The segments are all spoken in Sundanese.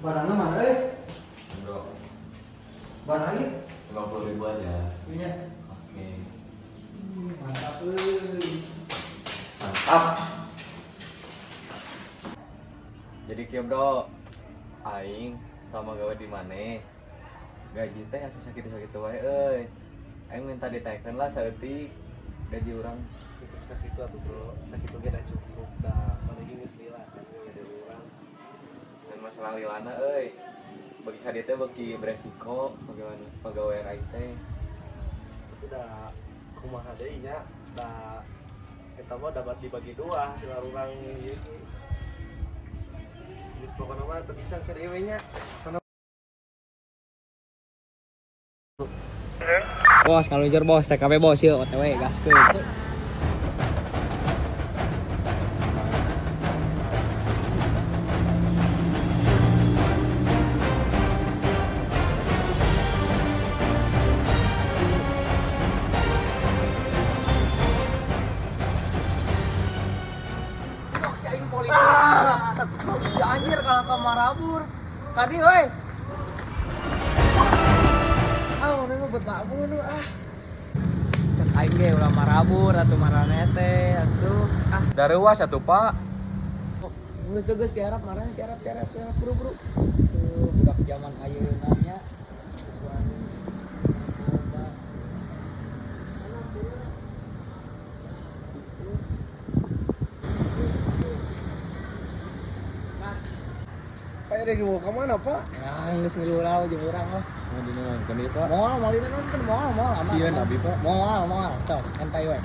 Barangnya mana eh? Bro, Barangnya? 50.000 aja. Iya. Oke. Mantap euy. Mantap. Jadi kieu bro, aing sama gawe di mana? Gaji teh asa sakitu-sakitu wae euy. Aing minta ditaikkeun lah saeutik gaji urang. Cukup sakitu atuh bro, sakitu ge da cukup da mana ge geus lila kan gawe dari urang. Dan masalah lilana euy. Bagi ka dieu teh beuki beresiko bagaimana pegawai aing teh. Tapi da kumaha deui nya, da eta mah dapat dibagi dua hasil urang ieu ge. Geus pokona mah teu bisa ke deui we nya. Bos, ngaluncur bos, TKP bos, yuk OTW, gaskeun. Si aing polisi. Si anjir kalau ke marabur. Tadi woi. Ah, mana mah buat lamun ah. Cek aing ge ulah marabur atuh marane teh atuh. Ah, Dareuwas atuh, Pak. Geus geus tiarap marane tiarap tiarap tiarap buru buru. Tuh, budak zaman ayeuna nya. Narkoba. Pak ada dibawa ke mana, Pak? Ya, geus ngilu lah jeung urang mah. Mau dinonton ieu, Pak. Moal moal itu nonton moal moal aman. Sieun aman. abi, Pak. Moal moal, sok entai we.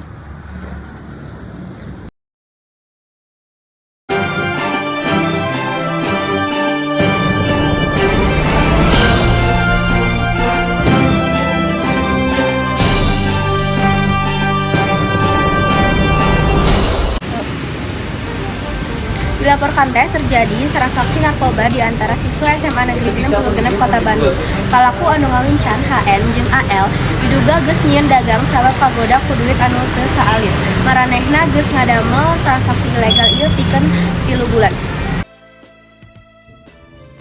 Dilaporkan teh terjadi transaksi narkoba di antara siswa SMA Negeri 66 Kota Bandung. Palaku anu ngalincan HN jeung AL diduga geus nyieun dagang sabab kagoda ku duit anu teu saalit. Maranehna geus ngadamel transaksi ilegal ieu pikeun 3 bulan.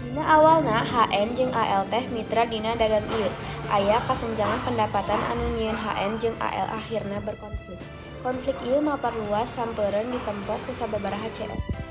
Dina awalna HN jeung AL teh mitra dina dagang ieu. Aya kasenjangan pendapatan anu nyieun HN jeung AL akhirna berkonflik. Konflik ieu mapar luas sampeureun ditempo ku sababaraha CS.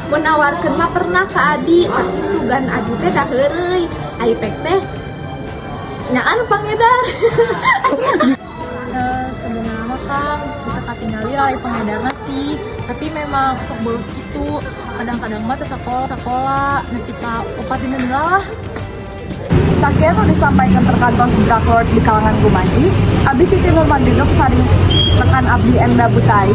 Mun nawarkeun mah pernah ke abi, tapi sugan abi teh da heureuy. Ai pek teh nyaan pangedar. Sebenarnya mah Kang, kita katingali lari pengedarna sih, tapi memang sok bolos gitu. Kadang-kadang mah teu sekolah, sekolah nepi ka 4 dinten lah. Sakian nu disampaikan terkantos drug lord di kalangan Gumaji, Abi Siti Nurmagrinup saring rekan Abdi Enda Butai,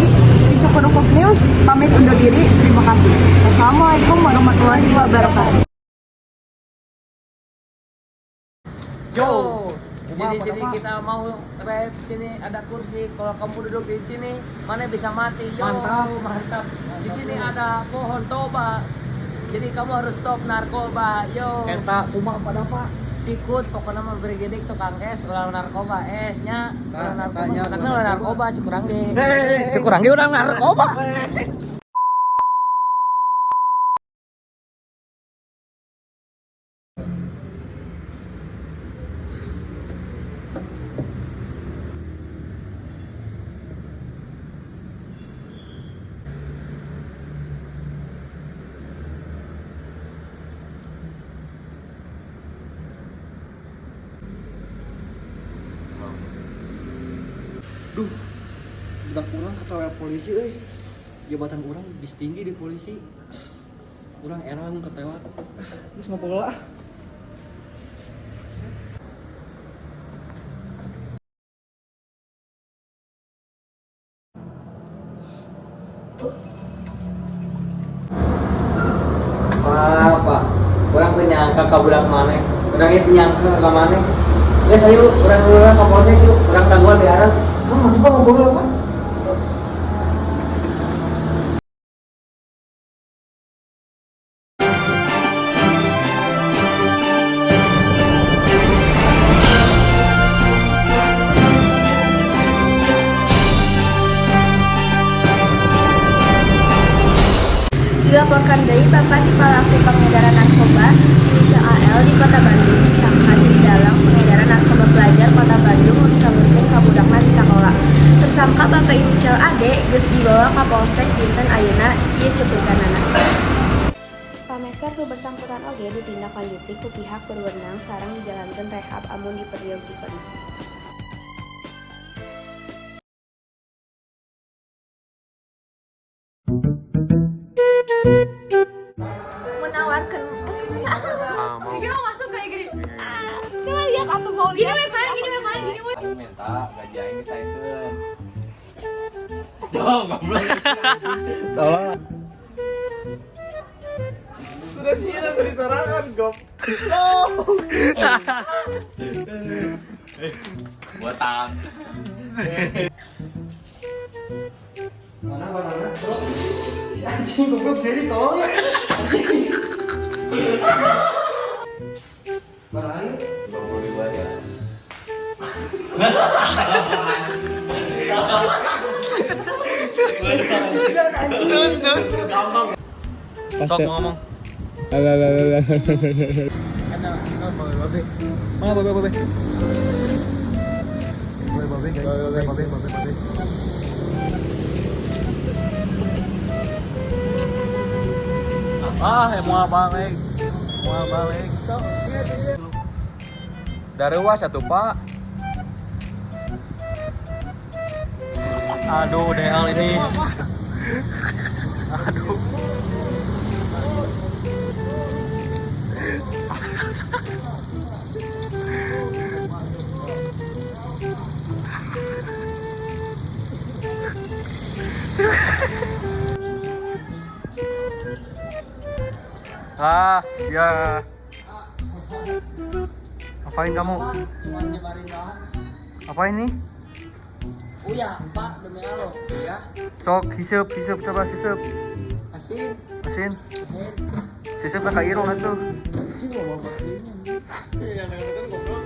di Cukurukuk News, pamit undur diri, terima kasih. Wassalamualaikum warahmatullahi wabarakatuh. Yo. Jadi sini kita mau rap, sini ada kursi. Kalau kamu duduk di sini, mana bisa mati. Yo, Mantap. mantap. Di sini ada pohon toba. Jadi kamu harus stop narkoba. Yo. Eta kumaha pada Pak? Sikut pokoknya mah bergedik tukang es ulah narkoba es nya ulah Nah, narkoba tanya, karena ulah narkoba cukurang ge Hei. cukurang ge ulah narkoba. Duh, budak urang kata polisi euy. Jabatan urang geus tinggi di polisi. Urang era langsung ketewat. Terus ngobrol lah. Wah, Pak. Urang teu nyangka ka budak maneh. Urang ieu teu nyangka ka maneh. Geus ayo urang-urang ka polsek yuk, urang kaguan diharap. Ah, coba ngobrol apa? Dilaporkan deui bapak ti palaku pengedaran narkoba inisial AL di Kota Bandung disangka jadi dalang pengedaran narkoba pelajar Kota Bandung nu disalurkeun ka budakna di sakola. Tersangka bapak inisial AD geus dibawa ka Polsek dinten ayeuna ieu cuplikanana. Pameser nu bersangkutan oge ditindaklanjuti ku pihak berwenang sareng dijalankeun rehab amun diperyogikeun. Menawarkan Dia mau masuk kayak gini. Coba lihat atau mau Gini lihat we kalian, gini we kalian, gini we. Aing minta gaji aing ditaikeun. Tuh, goblok. Tolong. Sudah sih dari sorangan, gop. Botak. Mana banana? Bro. Si anjing goblok seri tolong ya. Mana ini? 20 ribu aja. Sok mau ngomong. Mana babe babe? Babe babe guys. Babe babe babe babe. Ah, ya mau balik. Mau balik. Daruas atuh, Pak. Aduh, DL ini. Aduh. Ah, ya. Apain kamu? Cuma nyebarin bahan. Apain nih? Oh ya, Pak, demi Allah, ya. Sok, hiseup, hiseup, coba hiseup. Asin. Asin. Hiseup ka irung atuh. Iya, kan goblok.